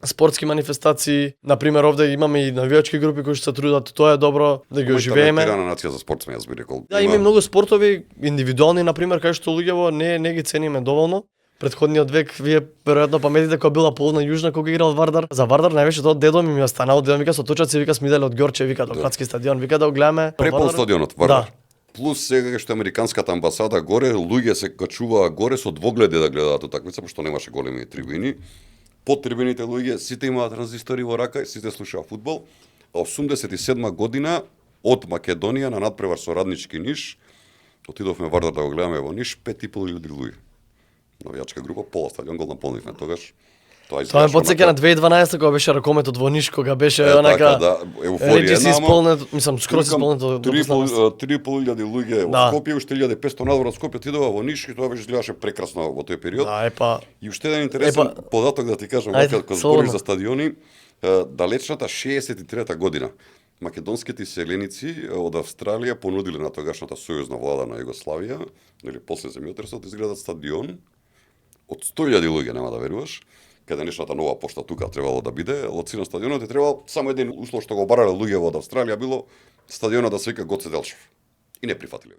спортски манифестации. Например, овде имаме и навијачки групи кои што се трудат, тоа е добро да ги оживееме. Талентирана нација за спорт сме, јас би рекол. Да, има и многу спортови индивидуални, например, кај што луѓево не ги цениме доволно. Предходниот век, вие веројатно паметите кога била полна Јужна кога играл Вардар. За Вардар највеќе тоа дедо ми останал, дедо ми вика со точаци, вика сме иделе од Ѓорче, вика до градски стадион, вика да го гледаме. Препол стадионот Вардар. Да. Плюс сега што американската амбасада горе, луѓе се качуваа горе со двогледи да гледаат утакмица, пошто немаше големи трибини. Под трибините луѓе сите имаат транзистори во рака, сите слушаа фудбал. А 87 година од Македонија на надпревар со Раднички Ниш, отидовме Вардар да го гледаме во Ниш, 5.500 луѓе. Навијачка група, пола стадион го наполнивме тогаш. Тоа ме потсеќа на 2012 кога беше ракометот во Ниш, кога беше онака да, еуфорија исполнет, мислам скроз исполнет од 3.500 луѓе во Скопје, уште 1500 надвор од Скопје отидоа во Ниш и тоа беше изгледаше прекрасно во тој период. Да, епа. И уште еден интересен податок да ти кажам, кога збориш за стадиони, далечната 63-та година македонските иселеници од Австралија понудиле на тогашната сојузна влада на Југославија, или после земјотресот, изградат стадион од 100.000 луѓе, нема да веруваш, каде нешната нова пошта тука требало да биде, лоцина стадионот е требал само еден услов што го барале луѓе од Австралија било стадионот да се вика Гоце Делчев. И не прифатиле.